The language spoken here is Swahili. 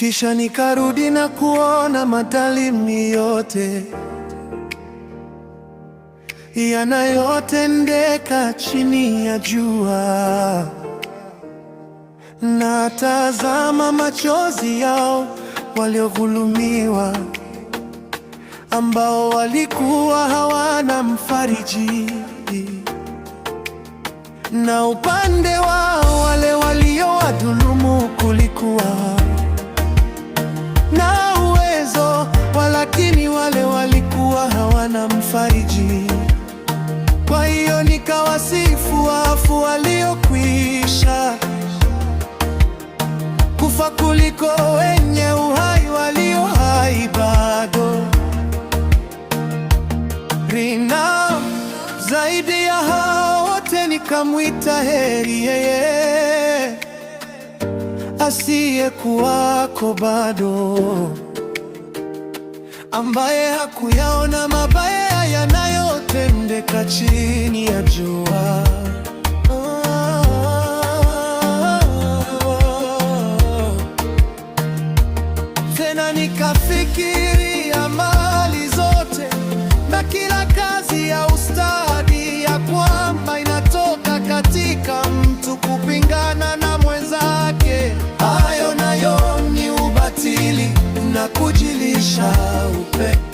Kisha nikarudi na kuona madhalimu yote yanayotendeka chini ya jua, na tazama machozi yao waliodhulumiwa, ambao walikuwa hawana mfariji, na upande wao wale waliowadhulumu kulikuwa na uwezo, walakini wale walikuwa hawana mfariji. Kwa hiyo nikawasifu wafu waliokwisha kufa kuliko wenye uhai walio hai bado. Rina zaidi ya hao wote nikamwita heri yeye asiyekuwako bado, ambaye hakuyaona mabaya yanayotendeka chini ya jua. Tena nikafikiria mali zote na kila kazi ya ustadi, ya kwamba inatoka katika mtu kupingana na mwenzake. Hayo nayo ni ubatili na kujilisha upepo.